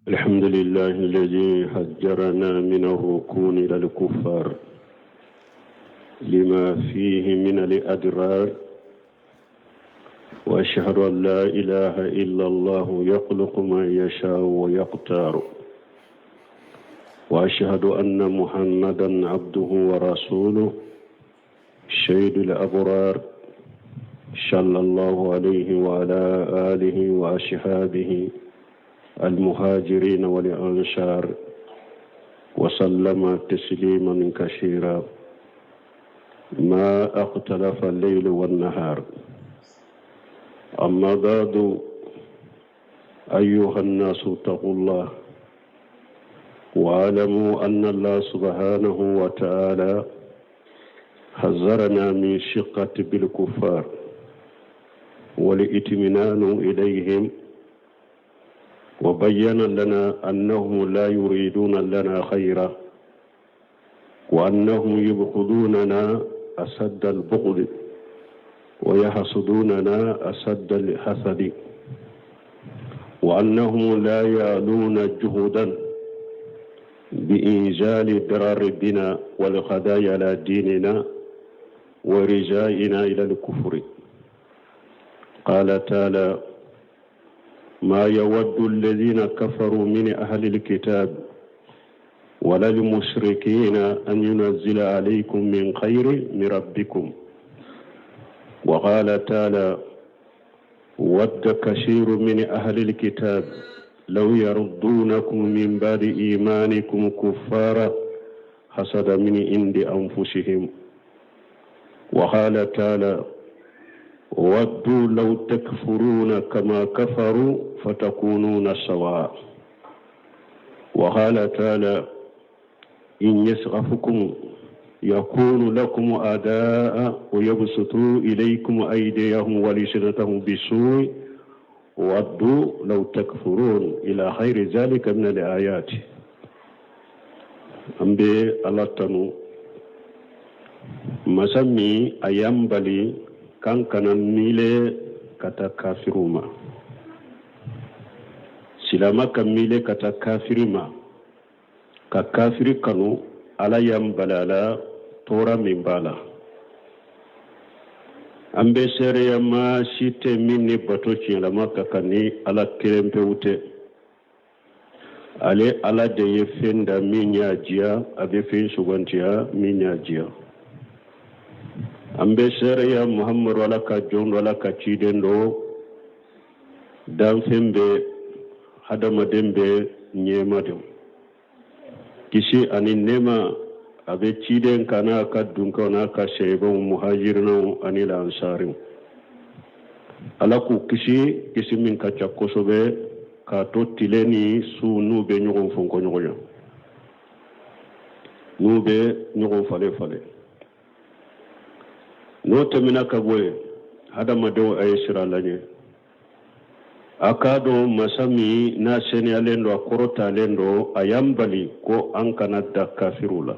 الحمد لله الذي حذرنا من الركون إلى الكفار لما فيه من الأدرار وأشهد أن لا إله إلا الله يخلق ما يشاء ويقتار وأشهد أن محمدا عبده ورسوله شهيد الأبرار صلى الله عليه وعلى آله وأصحابه المهاجرين والأنصار وسلم تسليما كثيرا ما اختلف الليل والنهار أما بعد أيها الناس اتقوا الله واعلموا أن الله سبحانه وتعالى حذرنا من شقة بالكفار والإطمئنان إليهم وبين لنا أنهم لا يريدون لنا خيرا وأنهم يبغضوننا أسد البغض ويحسدوننا أسد الحسد وأنهم لا يالون جهدا بإنزال ضرر بنا والقضاء على ديننا ورجائنا إلى الكفر قال تعالى ما يود الذين كفروا من أهل الكتاب ولا المشركين أن ينزل عليكم من خير من ربكم وقال تعالى ود كثير من أهل الكتاب لو يردونكم من بعد إيمانكم كفارا حسد من عند أنفسهم وقال تعالى ودوا لو تكفرون كما كفروا فتكونون سواء وقال تعالى إن يسغفكم يكون لكم أداء ويبسطوا إليكم أيديهم ولسنتهم بالسوء ودوا لو تكفرون إلى خير ذلك من الآيات an bɛ ala tanu masa min a y'an bali k'an kana miile ka taa kafiriw ma silama ka miile ka taa kafiri ma ka kafiri kanu ala y'an bali a la tɔɔrɔ min b'a la an bɛ seereya maa si tɛ min ni bato tiɲɛlama ka kan ni ala kelen pewu tɛ ale ala de ye fɛn da min y'a diya a bɛ fɛn sugantiya min y'a diya an bɛ seereya muhamadu ala ka jɔn don ala ka ciden don danfɛn bɛɛ hadamaden bɛɛ ɲɛma don kisi ani nɛɛma a bɛ ciden kan n'a ka dunkew n'a ka seebaw muhajirinaw ani lansariw ala k'u kisi kisi min ka ca kosɛbɛ k'a to tile ni su n'u bɛ ɲɔgɔn fɔnkɔɲɔgɔnya n'u bɛ ɲɔgɔn falen falen n'o tɛmɛna ka bɔ yen hadamadenw a ye siran ala ɲɛ a k'a dɔn masa min n'a seniyalen don a kɔrɔtalen don a y'an bali ko an kana da kafiriw la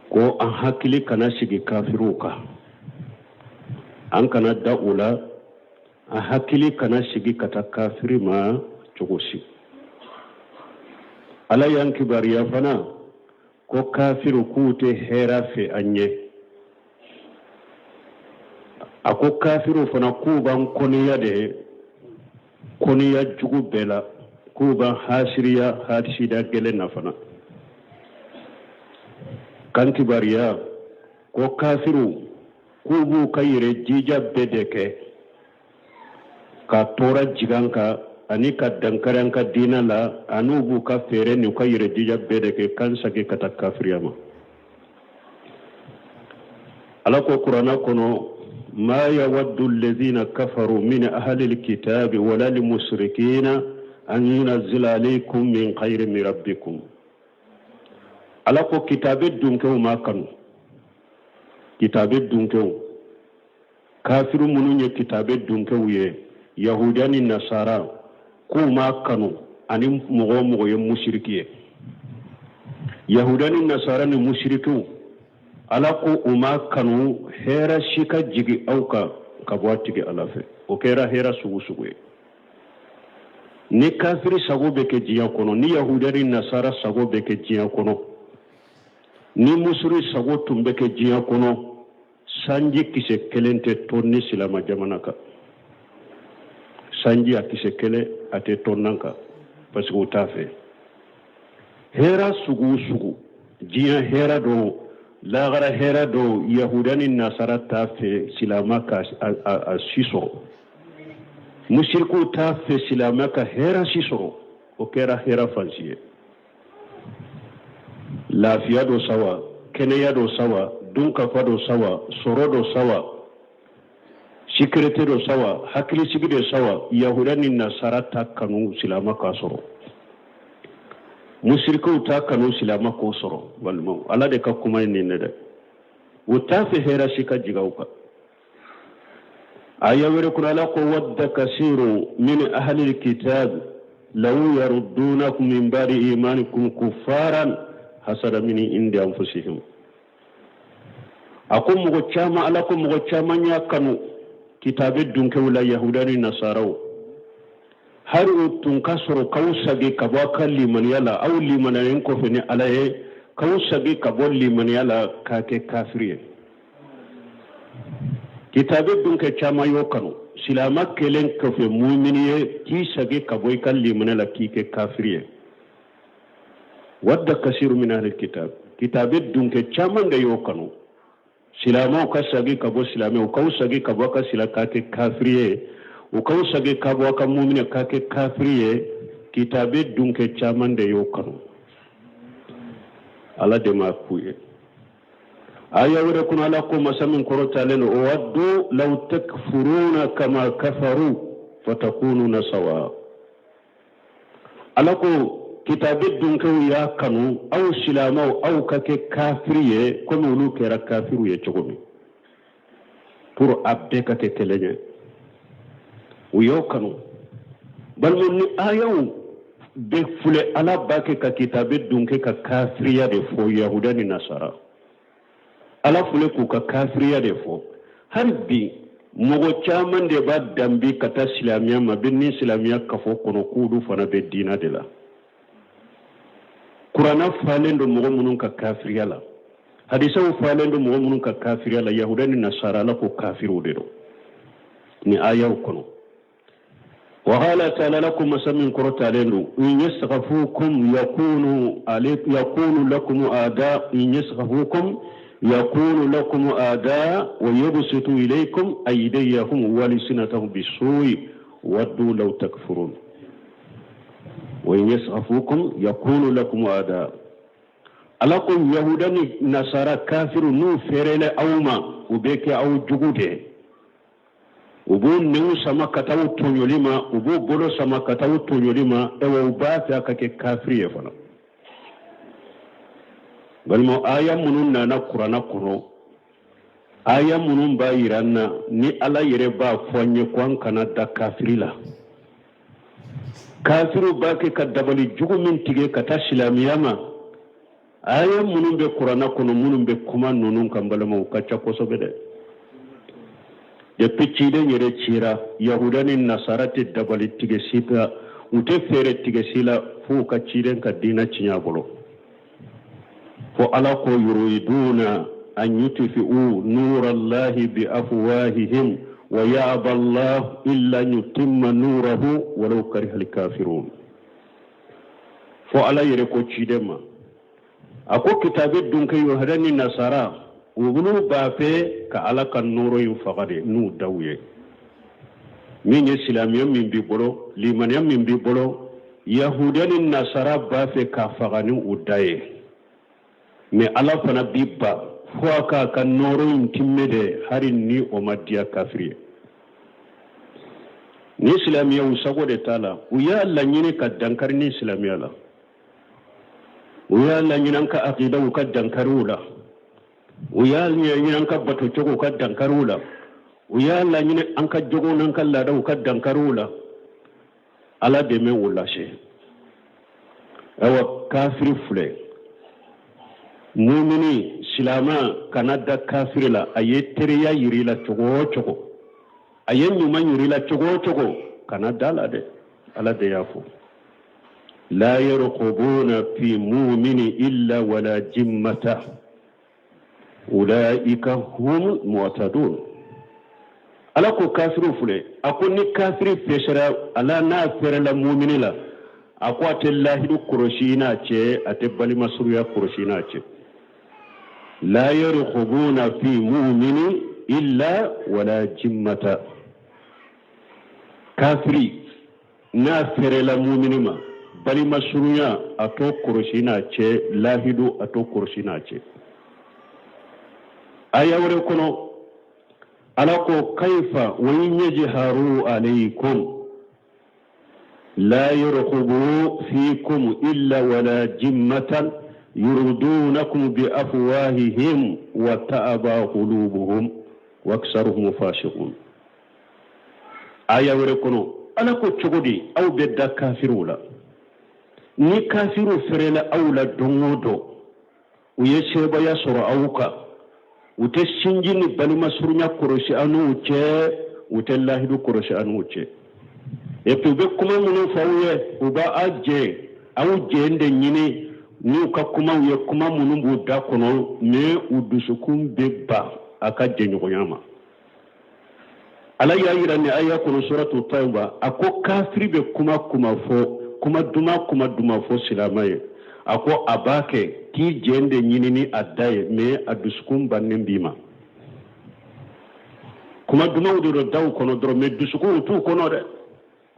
ko an hakili kana sigi kafiriw kan an kana da u la an hakili kana sigi ka taa kafiri ma cogo si ala y'an kibaruya fana ko kafiriw k'u tɛ hɛra fɛ an ɲɛ a ko kafiriw fana k'u b'an kɔniya de kɔniya jugu bɛɛ la k'u b'an hasiriya hasida gɛlɛn na fana k'an kibaruya ko kafiriw k'u b'u ka yɛrɛ jija bɛɛ de kɛ ka tɔɔrɔ jigin an kan ani ka dankari an ka diinɛ la ani u b'u ka fɛɛrɛ n'u ka yɛrɛ jija bɛɛ de kɛ k'an segin ka taa kafiriya ma ala ko kuranna kɔnɔ ma yawaddu allazina kafaru min ahli alkitabi wala almushrikina an yunazzila alaykum min khairin min rabbikum ala ko kitabe dunkew m'a kanu kitabe dunkew kafiru minnu ye kitabe dunkew ye yahudiya ni nasara k'u m'a kanu ani mɔgɔ o mɔgɔ ye musiriki ye yahudiya ni nasara ni musirikiw ala ko u m'a kanu hɛrɛ si ka jigi aw kan ka bɔ a tigi ala fɛ o kɛra hɛrɛ sugu sugu ye Ni kafiri sago bɛ kɛ diɲɛ kɔnɔ, ni yahudiya ni nasara sago bɛ kɛ diɲɛ kɔnɔ, ni musiri sago tun bɛ kɛ diɲɛ kɔnɔ, sanji kisɛ kelen tɛ tɔn ni silama jamana kan. Sanji a kisɛ kelen a tɛ tɔn an kan, parce que u t'a fɛ. Hɛra sugu o sugu, diɲɛ hɛra don, lagara hɛra don, yahuda ni nasara t'a fɛ silama ka a si sɔrɔ. Musirikuw t'a fɛ silama ka hɛra si sɔrɔ. O kɛra hɛra fansi ye, lafiya don sa wa, kɛnɛya don sa wa, dunkafa don sa wa, sɔrɔ don sa wa, sécurité don sa wa, hakilisigi don sa wa, yahuda ni nasara t'a kanu silama k'a sɔrɔ. Musirikew t'a kanu silama k'o sɔrɔ. Balimaw, Ala de ka kuma ye nin ne dɛ. U t'a fɛ hɛrɛ si ka jigin aw kan. Aya wɛrɛ kɔnɔ, Ala ko: wadda kasiru min ahlil kitab law yaruddunakum min ba'di imanikum kuffaran hasada min indi anfusihim. A ko mɔgɔ caman, Ala ko mɔgɔ caman y'a kanu kitabe dunkew la, yahuda ni nasaraw, hali o tun ka sɔrɔ k'aw sagi ka bɔ aw ka limaniya la, aw limaniyalen kɔfɛ ni Ala ye, k'aw sagi ka bɔ limaniya la k'a kɛ kafiri ye. Kitabe dunkɛ caman y'o kanu, silama kelen kɔfɛ mumini ye, k'i sagi ka bɔ i ka limaniya la k'i kɛ kafiri ye. Wadda kasiru min ahli kitab, kitabe dunkɛ caman de y'o kanu, silamaw ka sagi ka bɔ silamɛw k'aw sagi ka bɔ a ka sila k'a kɛ kafiri ye, u k'aw sagi ka bɔ a ka mumini k'a kɛ kafiri ye. Kitabe dunkɛ caman de y'o kanu. Ala de m'a k'u ye. Aya wɛrɛ kɔnɔ, Ala ko, masa min kɔrɔtalen don: waddu law takfuruna kama kafaru fatakununa sawa. Ala ko kitabe dunkew y'a kanu aw silamaw, aw ka kɛ kafiri ye komi olu kɛra kafiriw ye cogo min, pour a bɛɛ ka kɛ kelen ye. U y'o kanu. Balima, ni ayaw bɛ filɛ, Ala b'a kɛ ka kitabe dunke ka kafiriya de fɔ, yahuda ni nasara. Ala filɛ k'u ka kafiriya de fɔ. Hali bi mɔgɔ caman de b'a danbi ka taa silamɛya ma bɛ ni silamɛya kafo kɔnɔ, k'olu fana bɛ diina de la. Kuranna falen don mɔgɔ minnu ka kafiriya la, hadisaw falen don mɔgɔ minnu ka kafiriya la, yahuda ni nasara, Ala ko kafiriw de don ni ayaw kɔnɔ. Wa qala ta'ala, Ala ko, masa min kɔrɔtalen don: in yaskhafukum yakunu yakunu lakum ada, in yaskhafukum yakunu lakum ada wa yabsutu ilaykum aydiyahum wa alsinatahum bisu'i waddu law takfurun. Wa in yaskhafukum yakunu lakum ada. Ala ko yahuda ni nasara kafiru, n'u fɛrɛlɛ aw ma, u bɛ kɛ aw jugu de. U b'u nɛnw sama ka taa u tɔɲɔli ma, u b'u bolo sama ka taa u tɔɲɔli ma. Ɛwa, u b'a fɛ a ka kɛ kafiri ye fana. Balima, aya minnu nana kuranna kɔnɔ, aya minnu b'a yira an na ni Ala yɛrɛ b'a fɔ an ye ko an kana da kafiri la, kafiriw b'a kɛ ka dabali jugu min tigɛ ka taa silamɛya ma, aya minnu bɛ kuranna kɔnɔ minnu bɛ kuma ninnu kan, balimaw, ka ca kosɛbɛ dɛ. Depuis ciden yɛrɛ cira, yahuda ni nasara tɛ dabali tigɛ si la, u tɛ fɛɛrɛ tigɛ si la f'u ka ciden ka diinɛ tiɲɛ a bolo. Fo Ala ko: yuriduna an yutfi'u nurallahi bi afwahihim wa ya'ba Allah illa an yutimma nurahu walau kariha al-kafirun. Fo Ala yɛrɛ ko ciden ma, a ko kitabe dunke yahuda ni nasara, u bolo b'a fɛ ka Ala ka nɔɔrɔ in faga de n'u daw ye. Min ye silamɛya min b'i bolo, limaniya min b'i bolo, yahuda ni nasara b'a fɛ k'a faga ni u da ye. Mais Ala fana bi ba fo a k'a ka nɔɔrɔ in timmɛ de, hali ni o ma diya kafiri ye. Ni silamɛya, u sago de t'a la. U y'a laɲini ka dankari ni silamɛya la, u y'a laɲini an ka akidaw ka dankariw la, u y'a laɲini an ka batocogow ka dankariw la, u y'a laɲini an ka jogow n'an ka laadaw ka dankariw la. Ala dɛmɛ o lase. Ayiwa, kafiri filɛ, mumini silama kana da kafiri la. A ye teriya yiri la cogo o cogo, a ye ɲuman yiri la cogo o cogo, kana da la dɛ. Ala de y'a fɔ la yarqubuna fi mumini illa wala jimmata ulaika hum mu'tadun. Ala ko kafiriw filɛ, a ko ni kafiri fɛsɛra ala n'a fɛrɛla mumini la, a ko a tɛ lahidu kɔrɔsi n'a cɛ, a tɛ balimasurunya kɔrɔsi n'a cɛ. La yarqubuna fi mumini illa wala jimmata. Kafiri n'a fɛrɛla mumini ma, balimasurunya a t'o kɔrɔsi n'a cɛ, lahidu a t'o kɔrɔsi n'a cɛ. Aya wɛrɛ kɔnɔ, Ala ko kaifa wa in yajharu alaykum la yarqubu fikum illa wala jimmatan yurdunakum bi afwahihim wa ta'aba qulubuhum wa aktharuhum fasiqun. Aya wɛrɛ kɔnɔ, Ala ko cogo di aw bɛ da kafiriw la? Ni kafiriw fɛrɛla aw la don o don, u ye sebaaya sɔrɔ aw kan, u tɛ sinji ni balimasurunya kɔrɔsi aw n'u cɛ, u tɛ lahidu kɔrɔsi aw n'u cɛ. Et puis u bɛ kuma minnu fɔ aw ye, u b'a jɛ aw jɛn de ɲini n'u ka kumaw ye, kuma minnu b'u da kɔnɔ, mais u dusukun bɛ ban a ka jɛɲɔgɔnya ma. Ala y'a yira nin aya kɔnɔ suratu Tawba, a ko kafiri bɛ kuma kuma fɔ, kuma duman kuma duman fɔ silama ye, a ko a b'a kɛ k'i jɛn de ɲini ni a da ye, mais a dusukun bannen b'i ma. Kuma dumanw de don daw kɔnɔ dɔrɔn, mais dusukunw t'u kɔnɔ dɛ.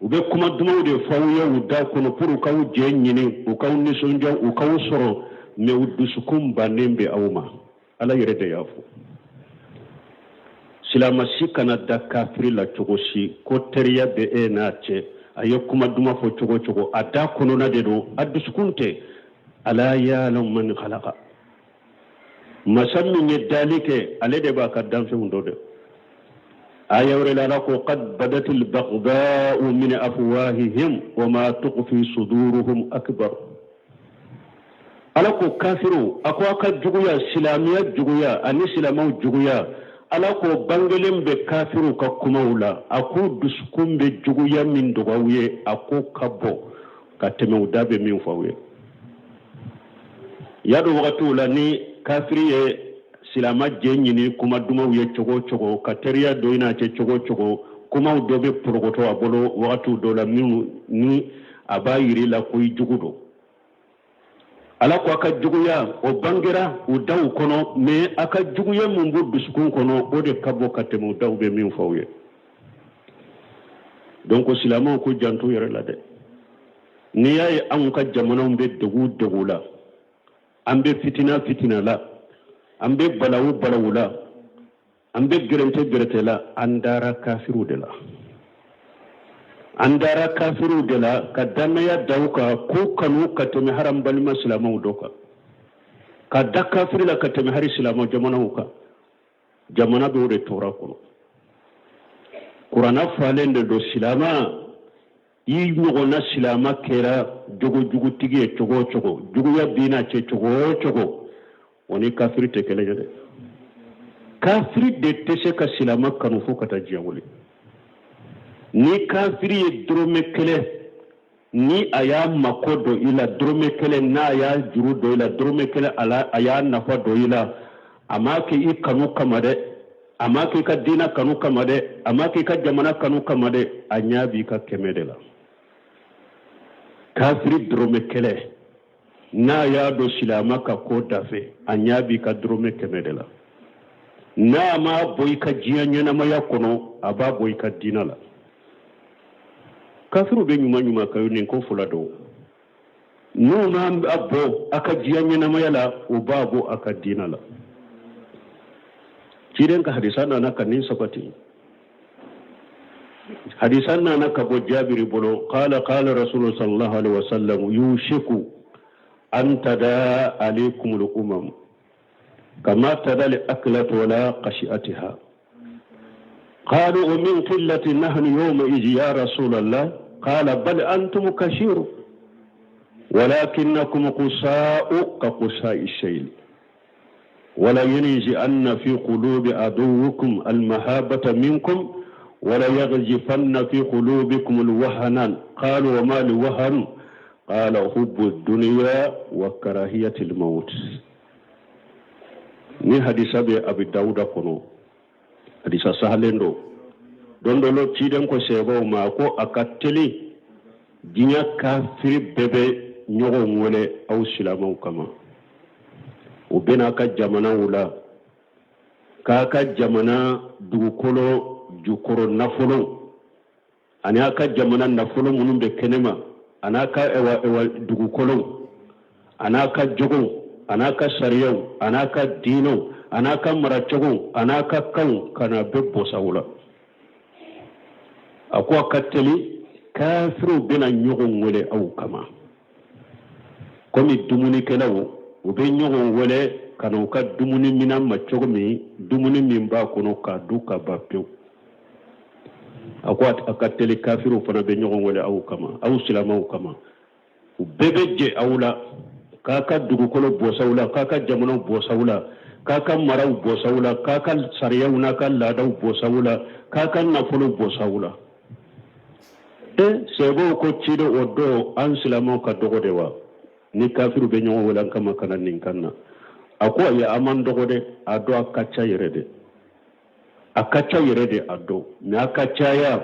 U bɛ kuma dumanw de fɔ aw ye u da kɔnɔ pour u k'aw jɛn ɲini, u k'aw nisɔndiya, u k'aw sɔrɔ, mais u dusukun bannen bɛ aw ma. Ala yɛrɛ de y'a fɔ. Silama si kana da kafiri la cogo si ko teriya bɛ e n'a cɛ. A ye kuma duman fɔ cogo cogo, a da kɔnɔna de don, a dusukun tɛ. Ala ya'lamu man khalaqa, masa min ye dali kɛ, ale de b'a ka danfɛnw dɔn dɛ. Aya wɛrɛ la, Ala ko qad badatil baghda'u min afwahihim wa ma tukhfi suduruhum akbar. Ala ko kafiriw, a ko a ka juguya, silamɛya juguya ani silamɛw juguya, Ala ko bangelen bɛ kafiriw ka kumaw la. A k'u dusukun bɛ juguya min dogo aw ye, a ko ka bon ka tɛmɛ u da bɛ min fɔ aw ye. Y'a dɔn wagatiw la, ni kafiri ye silama jɛ ɲini kuma dumanw ye cogo o cogo, ka teriya don i n'a cɛ cogo o cogo, kumaw dɔ bɛ porokoto a bolo wagatiw dɔ la minnu ni a b'a yir'i la ko i jugu don. Ala ko a ka juguya o bangera u daw kɔnɔ, mais a ka juguya mun b'u dusukun kɔnɔ, o de ka bon ka tɛmɛ u daw bɛ min fɔ aw ye. Donc silamɛw k'u janto yɛrɛ la dɛ. N'i y'a ye anw ka jamanaw bɛ degun degun la, an bɛ fitina fitina la, an bɛ balawu balawu la, an bɛ gɛrɛntɛ gɛrɛntɛ la, an dara kafiriw de la. An dara kafiriw de la ka dannaya da u kan, k'u kanu ka tɛmɛ hali an balima silamɛw dɔ kan, ka da kafiri la ka tɛmɛ hali silamɛ jamanaw kan. Jamana b'o de tɔɔrɔ kɔnɔ. Kuranna falen de don. Silama i ɲɔgɔnna silama kɛra jogojugutigi ye cogo o cogo, juguya b'i n'a cɛ cogo o cogo, o ni kafiri tɛ kelen ye dɛ. Kafiri de tɛ se ka silama kanu fo ka taa diɲɛ wuli. Ni kafiri ye dɔrɔmɛ kelen ni a y'a mako don i la, dɔrɔmɛ kelen n'a y'a juru don i la, dɔrɔmɛ kelen a y'a nafa don i la, a m'a kɛ i kanu kama dɛ, a m'a kɛ i ka diina kanu kama dɛ, a m'a kɛ i ka jamana kanu kama dɛ, a ɲɛ b'i ka kɛmɛ de la. Kafiri dɔrɔmɛ kelen n'a y'a don silama ka ko dafɛ, a ɲɛ b'i ka dɔrɔmɛ kɛmɛ de la. N'a m'a bɔ i ka diɲɛ ɲɛnamaya kɔnɔ, a b'a bɔ i ka diina la. Kafiriw bɛ ɲuman ɲuman ka nin ko fila dɔn. N'u m'a bɔ a ka diɲɛ ɲɛnamaya la, u b'a bɔ a ka diina la. Ciden ka hadisa nana ka nin sabati. Hadisa nana ka bɔ Jabiri bolo, qala qala rasulu sallallahu alaihi wasallam yushiku an tada alaykum al-umam kama tada al-aklatu ala qashi'atiha. Qalu wa min qillati nahnu yawma idh ya rasulallah? Qala bal antum kashiru walakinnakum qusa'u ka qusa'i sayl wala yunzi'anna fi qulubi aduwwikum almahabata minkum. wala yaghzifanna fi qulubikum alwahana qalu wa ma alwahan qala hubbu dunya wa karahiyati almaut. Ni hadisa bɛ Abi Dawuda kɔnɔ, hadisa sahalen don. Don dɔ la ciden ko sahabaw ma ko a ka teli diɲɛ kafiri bɛɛ bɛ ɲɔgɔn wele aw silamɛw kama, u bɛna a ka jamanaw la k'a ka jamana dugukolo jukɔrɔ nafolo ani a ka jamana nafolo minnu bɛ kɛnɛma ani a ka ewa dugukolo ani a ka jogow ani a ka sariyaw ani a ka diinɛw ani a ka maracogow ani a ka kanw ka na bɛɛ bɔs'aw la. A ko a ka teli kafiriw bɛna ɲɔgɔn wele aw kama komi dumunikɛlaw u bɛ ɲɔgɔn wele ka na u ka dumuni minan ma cogo min, dumuni min b'a kɔnɔ k'a dun ka ban pewu. A ko a ka teli kafiriw fana bɛ ɲɔgɔn wele aw kama, aw silamɛw kama. U bɛɛ bɛ jɛ aw la k'a ka dugukolo bɔs'aw la, k'a ka jamanaw bɔs'aw la, k'a ka maraw bɔs'aw la, k'a ka sariyaw n'a ka laadaw bɔs'aw la, k'a ka nafolo bɔs'aw la. E sahabaw ko ciden, o don an silamɛw ka dɔgɔ de wa ni kafiriw bɛ ɲɔgɔn wele an kama ka na nin kan na? A ko ayi, a man dɔgɔ dɛ, a don a ka ca yɛrɛ de, a ka ca yɛrɛ de a don, mais a ka caya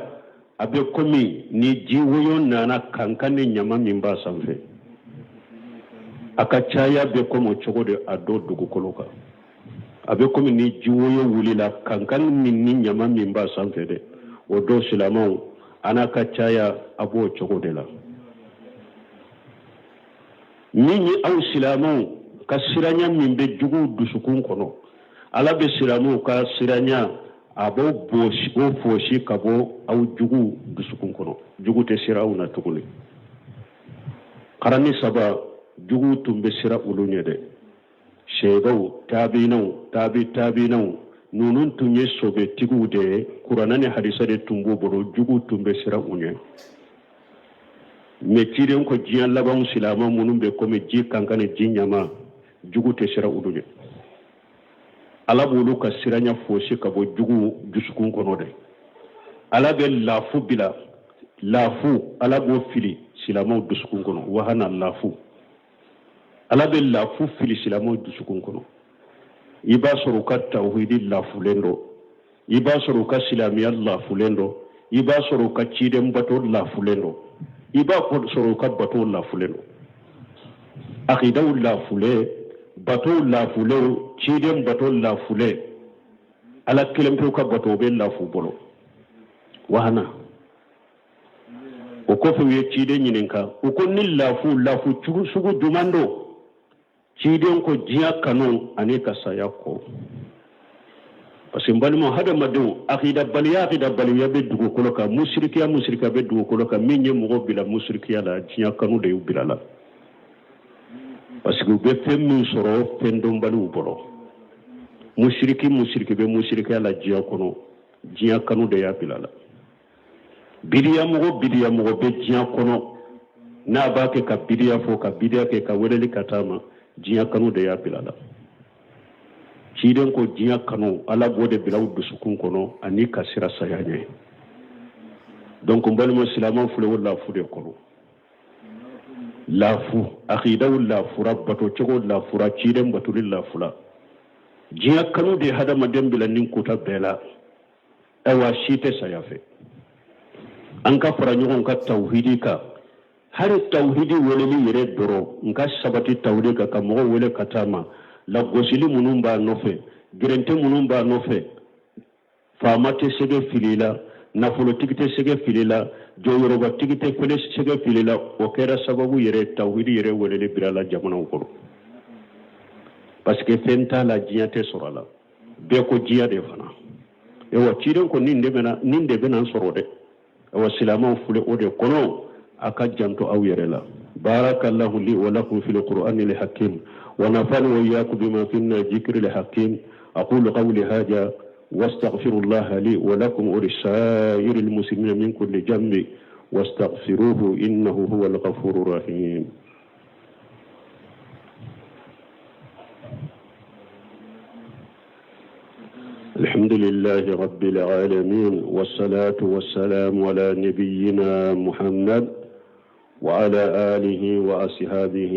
a bɛ komi ni ji woyo nana kankan ni ɲama min b'a sanfɛ, a ka caya bɛ komi o cogo de a don dugukolo kan. A bɛ komi ni ji woyo wulila kankan min ni ɲama min b'a sanfɛ dɛ, o don silamɛw a n'a ka caya a b'o cogo de la. Min ye aw silamɛw ka siranya min bɛ juguw dusukun kɔnɔ, Ala bɛ silamɛw ka siranya a b'o bɔsi, o fosi ka bɔ aw juguw dusukun kɔnɔ. Jugu tɛ siran aw na tuguni. Karani saba juguw tun bɛ siran olu ɲɛ dɛ. Sahabaw, tabiinaw, tabi tabiinaw, ninnu tun ye sɔbɛtigiw de ye, kuranɛ ni hadisa de tun b'u bolo, juguw tun bɛ siran u ɲɛ. Mais ciden ko diɲɛ laban silamɛ minnu bɛ komi ji kankan ni ji ɲama, jugu tɛ siran olu ɲɛ. Ala b'olu ka siranya fosi ka bɔ jugu dusukun kɔnɔ dɛ. Ala bɛ lafu bila, lafu Ala b'o fili silamɛw dusukun kɔnɔ, wahana lafu. Ala bɛ lafu fili silamɛw dusukun kɔnɔ. I b'a sɔrɔ u ka tawhidi lafulen don, i b'a sɔrɔ u ka silamɛya lafulen don, i b'a sɔrɔ u ka ciden bato lafulen don, i b'a sɔrɔ u ka bato lafulen don, akidaw lafulen, batow lafulen, ciden bato lafulen, Ala kelen pewu ka bato o bɛ lafu bolo wahana. O kɔfɛ u ye ciden ɲininka, u ko ni lafu lafu sugu jumɛn don? Ciden ko diɲɛ kanu ani ka saya kɔn. Parce que n balima hadamadenw, akidabaliya akidabaliya bɛ dugukolo kan, musirikiya musirikiya bɛ dugukolo kan. Min ye mɔgɔ bila musirikiya la, diɲɛ kanu de y'u bila la, parce que u bɛ fɛn min sɔrɔ fɛn dɔnbaliw bolo. Musiriki musiriki bɛ musirikiya la diɲɛ kɔnɔ, diɲɛ kanu de y'a bila la. Bidiyamɔgɔ bidiyamɔgɔ bɛ diɲɛ kɔnɔ, n'a b'a kɛ ka bidiya fɔ, ka bidiya kɛ, ka weleli ka taa ma, diɲɛ kanu de y'a bila la. Ciden ko diɲɛ kanu Ala b'o de bila u dusukun kɔnɔ ani ka siran saya ɲɛ. Donc n balima silamɛw filɛ o lafu de kɔnɔ, lafu akidaw lafura, bato cogo lafura, ciden batoli lafura. Diɲɛ kanu de hadamaden bila nin kota bɛɛ la. Ayiwa, si tɛ saya fɛ. An ka fara ɲɔgɔn kan tawhidi kan, hali tawhidi weleli yɛrɛ dɔrɔn n ka sabati tawhidi kan, ka mɔgɔw wele ka taa ma. Lagosili minnu b'a nɔfɛ, gɛrɛntɛ minnu b'a nɔfɛ, faama tɛ sɛgɛ fili la, nafolotigi tɛ sɛgɛ fili la, jɔyɔrɔbatigi tɛ fɛnɛ sɛgɛ fili la. O kɛra sababu yɛrɛ tawhidi yɛrɛ weleli bila la jamanaw kɔnɔ, parce que fɛn t'a la, diɲɛ tɛ sɔrɔ a la, bɛɛ ko diɲɛ de fana. Ayiwa, ciden ko nin de bɛna nin de bɛna sɔrɔ dɛ. Ayiwa, silamɛw filɛ o de kɔnɔ, a ka janto aw yɛrɛ la. Barakallahu li wa lakum fil qur'ani al hakim wa nafa'ani wa iyyakum bima fihi min dhikri al hakim. Aqulu qawli hadha wastaghfirullaha li wa lakum wa lisa'iril muslimina min kulli dhanbi wastaghfiruhu innahu huwal ghafurur rahim. الحمد لله رب العالمين والصلاة والسلام على نبينا محمد وعلى آله وأصحابه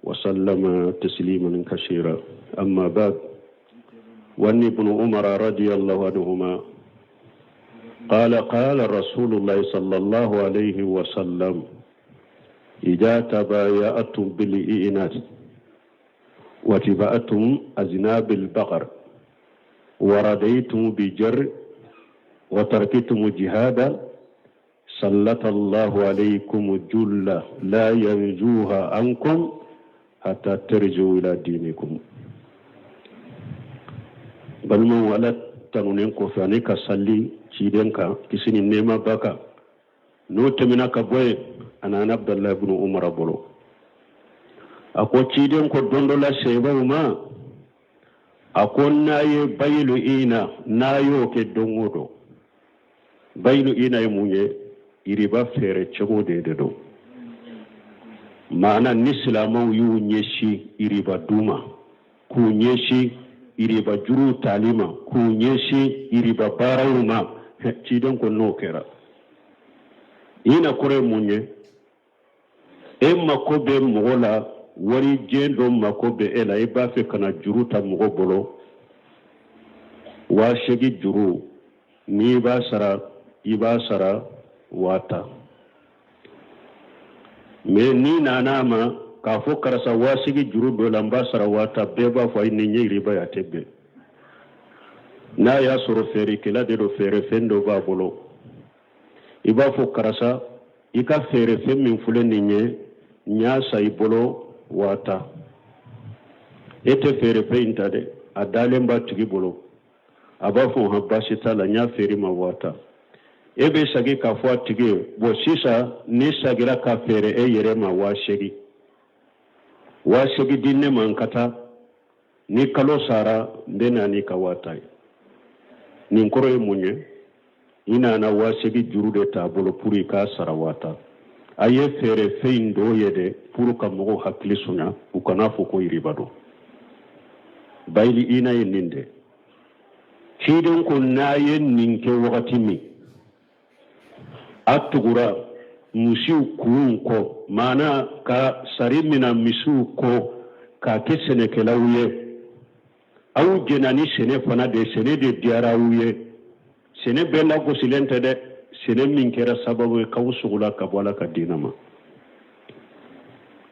وسلم تسليما كثيرا أما بعد وأن ابن عمر رضي الله عنهما قال قال رسول الله صلى الله عليه وسلم إذا تبايعتم بالإئنات وتبعتم أذناب البقر ورديتم بجر وتركتم جهادا سلط الله عليكم الجلة لا ينجوها عنكم حتى ترجعوا إلى دينكم balimaw ala tanunen kɔfɛ ani ka sali ciden kan kisi ni nɛɛma b'a kan n'o tɛmɛna ka bɔ yen a nana abudulayi ibn umar bolo a ko ciden ko don dɔ la sahabaw ma a ko n'a ye bayilu ina n'a y'o kɛ don o don bayilu ina ye mun ye iriba feere cogo de de don maana ni silamɛw y'u ɲɛsin iriba dun ma k'u ɲɛsin iriba juruw tali ma k'u ɲɛsin iriba baaraw ma ciden ko n'o kɛra ina kɔrɔ ye mun ye e mako bɛ mɔgɔ la warijɛ dɔ mako bɛ e la i b'a fɛ ka na juru ta mɔgɔ bolo 8000 juru n'i b'a sara i b'a sara 10 000 mais n'i nana a ma k'a fɔ karisa 8000 juru dɔ la n b'a sara 10 000 bɛɛ b'a fɔ ayi nin ye riba ye a tɛ bɛn n'a y'a sɔrɔ feerekɛla de don feerefɛn dɔ b'a bolo i b'a fɔ karisa i ka feerefɛn min filɛ nin ye n y'a san i bolo 10 000 e tɛ feerefɛn in ta dɛ a dalen b'a tigi bolo a b'a fɔ hɔn baasi t'a la n y'a feere i ma 10 000 e bɛ segin k'a fɔ a tigi ye bon sisan ne sagira k'a feere e yɛrɛ ma 8000 8000 di ne ma n ka taa ni kalo sara n bɛ na n'i ka 10 000 ye nin kɔrɔ ye mun ye i nana 8000 juru de t'a bolo pour i k'a sara 10 000 a ye feere fɛn in dɔw ye de pour ka mɔgɔw hakili sonya u kana fɔ ko yiriba don bayili ina ye nin de ciden ko n'a ye nin kɛ wagati min a tugura misiw kunw kɔ maana ka sari mina misiw kɔ k'a kɛ sɛnɛkɛlaw ye aw jɛnna ni sɛnɛ fana de sɛnɛ de diyara aw ye sɛnɛ bɛɛ lagosilen tɛ dɛ sɛnɛ min kɛra sababu ye k'aw sogola ka bɔ ala ka diinɛ ma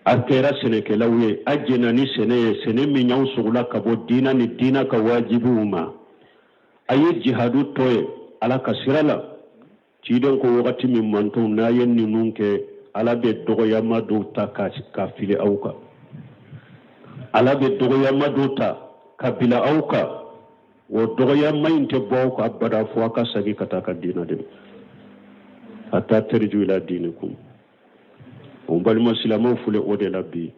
a kɛra sɛnɛkɛlaw ye a jɛnna ni sɛnɛ ye sɛnɛ min y'aw sogola ka bɔ diinɛ ni diinɛ ka wajibiw ma a ye jihadu to ye ala ka sira la ciden ko wagati min mantonw n'a ye ninnu kɛ ala bɛ dɔgɔyama dɔw ta ka fili aw kan ala bɛ dɔgɔyama dɔw ta ka bila aw kan o dɔgɔyama in tɛ bɔ aw kan abada fo aw ka segin ka taa ka diinɛ de ma hatta tarji'u ila dinikum o balima silamɛw filɛ o de la bi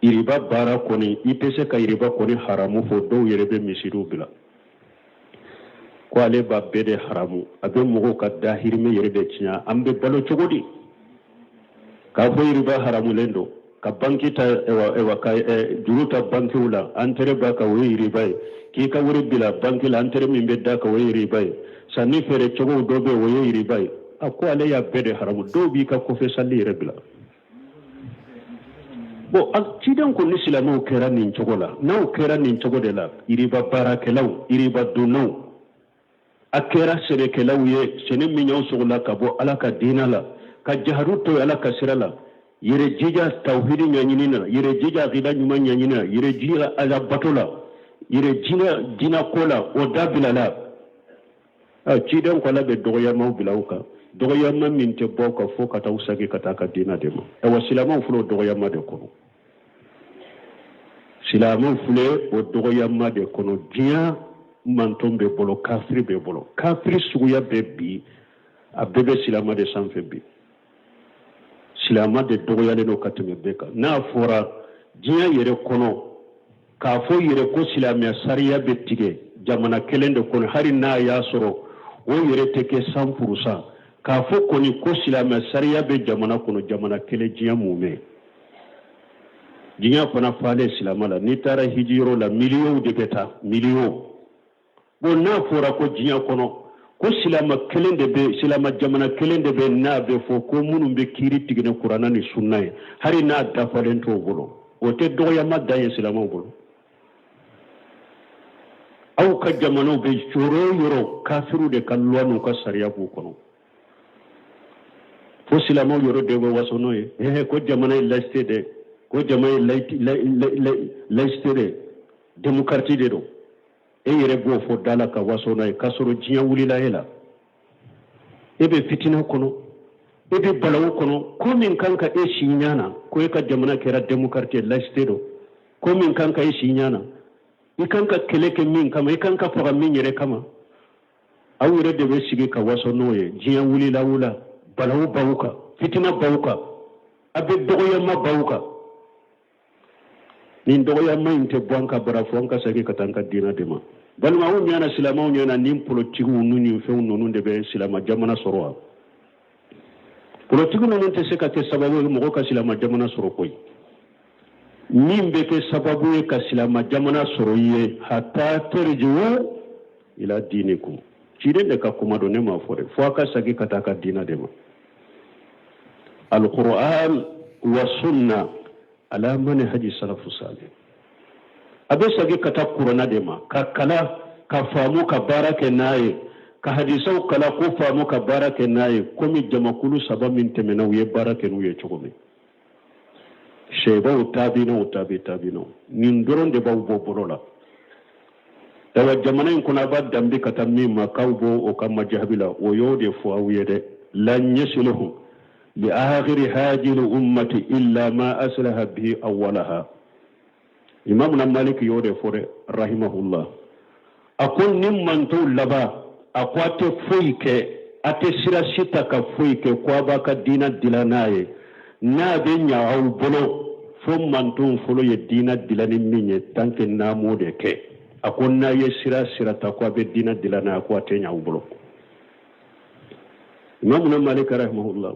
iriba baara kɔni i tɛ se ka iriba kɔni haramu fɔ dɔw yɛrɛ bɛ misiriw bila ko ale b'a bɛɛ de haramu a bɛ mɔgɔw ka dahirimɛ yɛrɛ de tiɲɛ an bɛ balo cogo di k'a fɔ iriba haramulen don ka banki ta ewa ka juru ta bankiw la intérêt b'a kan o ye iriba ye k'i ka wari bila banki la intérêt min bɛ d'a kan o ye iriba ye sanni feere cogow dɔ bɛ o ye iriba ye a ko ale y'a bɛɛ de haramu dɔw b'i ka kɔfɛ sali yɛrɛ bila bon ciden ko ni silamɛw kɛra nin cogo la n'aw kɛra nin cogo de la iriba baarakɛlaw iriba dunnaw a kɛra sɛnɛkɛlaw ye sɛnɛ min y'aw sogola ka bɔ ala ka diinɛ la ka jahadu to ala ka sira la yɛrɛ jija tawhidi ɲɛɲini na yɛrɛ jija akida ɲuman ɲɛɲini na yɛrɛ jija ala bato la yɛrɛ jija diinɛ ko la o dabila la ciden ko ala bɛ dɔgɔyamaw bila aw kan dɔgɔyama min tɛ bɔ aw kan fo ka taa aw sagi ka taa ka diinɛ de ma ayiwa silamɛw filɛ o dɔgɔyama de kɔnɔ silamɛw filɛ o dɔgɔyama de kɔnɔ diɲɛ manton bɛɛ bolo kafiri bɛɛ bolo kafiri suguya bɛɛ bi a bɛɛ bɛ silama de sanfɛ bi silama de dɔgɔyalen don ka tɛmɛ bɛɛ kan n'a fɔra diɲɛ yɛrɛ kɔnɔ k'a fɔ yɛrɛ ko silamɛya sariya bɛ tigɛ jamana kelen de kɔnɔ hali n'a y'a sɔrɔ o yɛrɛ tɛ kɛ 100% k'a fɔ kɔni ko silamɛya sariya bɛ jamana kɔnɔ jamana kelen diɲɛ mumɛ Diɲɛ fana falen silama la. N'i taara hijiyɔrɔ la, miliyɔnw de bɛ taa, miliyɔn. Bon, n'a fɔra ko diɲɛ kɔnɔ ko silama kelen de bɛ, silama jamana kelen de bɛ, n'a bɛ fɔ ko minnu bɛ kiiri tigɛ ni kuranna ni sunna ye, hali n'a dafalen t'o bolo, o tɛ dɔgɔyama dan ye silamaw bolo. Aw ka jamanaw bɛ yɔrɔ o yɔrɔ, kafiriw de ka loi n'u ka sariya b'u kɔnɔ, fo silamɛw yɛrɛ de bɛ waso n'o ye. Ehe, ko jamana ye laïcité de, ko jamana ye laïcité de, démocratie de don. E yɛrɛ b'o fɔ da la ka waso n'a ye, k'a sɔrɔ diɲɛ wulila e la. E bɛ fitina kɔnɔ, e bɛ balawu kɔnɔ. Ko min kan ka e si ɲɛ na, ko e ka jamana kɛra démocratie, laïcité don, ko min kan ka e si ɲɛ na, i kan ka kɛlɛ kɛ min kama, i kan ka faga min yɛrɛ kama, aw yɛrɛ de bɛ sigi ka waso n'o ye. Diɲɛ wulila aw la, balawu b'aw kan, fitina b'aw kan, a bɛ dɔgɔyama b'aw kan. Nin dɔgɔyama in tɛ bɔ an kan bara fo an ka segin ka taa an ka diinɛ de ma. Balima, aw ɲɛna, silamɛw ɲɛna, nin polotigiw ninnu ni fɛnw ninnu de bɛ silama jamana sɔrɔ wa? Politigi ninnu tɛ se ka kɛ sababu ye mɔgɔ ka silama jamana sɔrɔ koyi. Min bɛ kɛ sababu ye ka silama jamana sɔrɔ i ye, hata tɛrijiwu ila diinikum, ciden de ka kuma don, ne m'a fɔ dɛ, fo a ka segin ka taa ka diina de ma, alquran wa sunna ala manhaji salafu salih. A bɛ segin ka taa kurana de ma, ka kalan ka faamu ka baara kɛ n'a ye, ka hadisaw kalan k'o faamu ka baara kɛ n'a ye, komi jamakulu saba min tɛmɛna, u ye baara kɛ n'u ye cogo min, sahabaw, tabiinaw, tabi tabiinaw. Nin dɔrɔn de b'aw bɔ bolo la. Ayiwa, jamana in kɔnɔ, a b'a danbe ka taa min ma, k'aw bɔ o ka majahabi la, o y'o de fɔ aw ye dɛ. Lan yasluhu li akhiri hadhihi ummati illa ma aslaha bihi awwalaha. Imamuna Maliki y'o de fɔ dɛ, rahimahullah. A ko nin mantow laban, a ko a tɛ foyi kɛ, a tɛ sira si ta ka foyi kɛ ko a b'a ka diina dila n'a ye, n'a bɛ ɲa aw bolo, fo mantonw fɔlɔ ye diina dila ni min ye. Tant que n'a m'o de kɛ, a ko n'a ye sira sira ta ko a bɛ diina dila n'a ye, ko a tɛ ɲa aw bolo. Imamuna Maliki rahimahullah,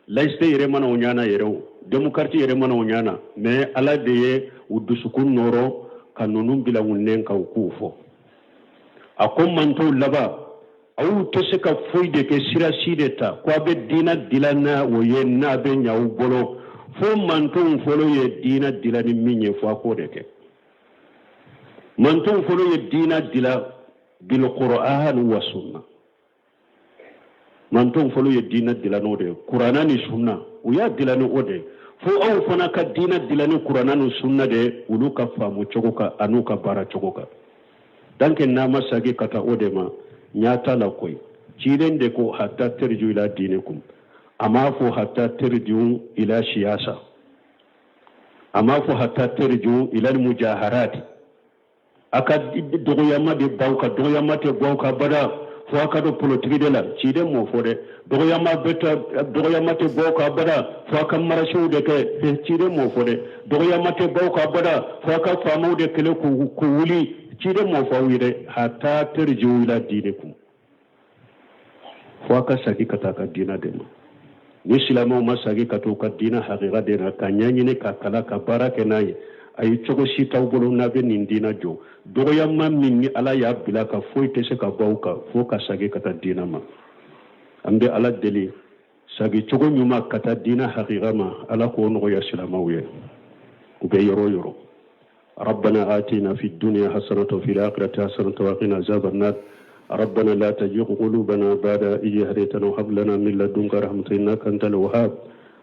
laïcité yɛrɛ mana o ɲana yɛrɛ, o démocratie yɛrɛ mana o ɲana, mais Ala de ye u dusukun nɔrɔ ka ninnu bila u nɛn kan, u k'u fɔ. A ko mantow laban, aw tɛ se ka foyi de kɛ, sira si de ta ko a bɛ diina dila n'a o ye, n'a bɛ ɲa aw bolo, fo mantonw fɔlɔ ye diina dila ni min ye, fo a k'o de kɛ. Mantonw fɔlɔ ye diina dila bilqur'an wa sunna. Mantonw fɔlɔ ye diinɛ dila n'o de ye, kuranna ni sunna, u y'a dila ni o de ye. Fo aw fana ka diinɛ dila ni kuranna ni sunna de ye, olu ka faamu cogo kan an'u ka baara cogo kan. Tant que n'a ma sagi ka taa o de ma, ɲa t'a la koyi. Ciden de ko hatta terju ila diinikum. A m'a fɔ hatta terju ila siyasa, a m'a fɔ hatta terju ila mujaharati. A ka dɔgɔyama de b'aw kan, dɔgɔyama tɛ bɔ aw kan bada fo a ka don politiki de la. Ciden m'o fɔ dɛ. Dɔgɔyama bɛ taa, dɔgɔyama tɛ bɔ aw kan bada fo a ka marasiw de kɛ. Ciden m'o fɔ dɛ. Dɔgɔyama tɛ bɔ aw kan bada fo a ka faamaw de kɛlɛ k'u wuli. Ciden m'o fɔ aw ye dɛ. Hatta terjiu ila diinikum, fo a ka sagi ka taa ka diina de ma. Ni silamɛw ma sagi ka taa u ka diina hakika de na, ka ɲɛɲini, ka kalan, ka baara kɛ n'a ye, a ye cogo si t'aw bolo n'a bɛ nin diina jɔ. Dɔgɔyama min ni Ala y'a bila ka, foyi tɛ se ka bɔ aw kan fo ka sagi ka taa diina ma. An bɛ Ala deli, sagi cogo ɲuman ka taa diina hakika ma, Ala k'o nɔgɔya silamɛw ye u bɛ yɔrɔ o yɔrɔ. ربنا آتنا في الدنيا حسنة وفي الآخرة حسنة وقنا عذاب النار. ربنا لا تزغ قلوبنا بعد إذ هديتنا وهب لنا من لدنك رحمة إنك أنت الوهاب.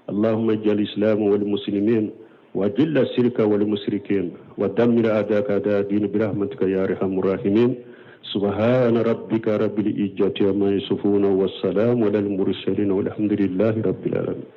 اللهم اجعل الإسلام والمسلمين، وأذل الشرك والمشركين، ودمر أعداءك أعداء الدين برحمتك يا أرحم الراحمين. سبحان ربك رب العزة عما يصفون، والسلام على المرسلين، والحمد لله رب العالمين.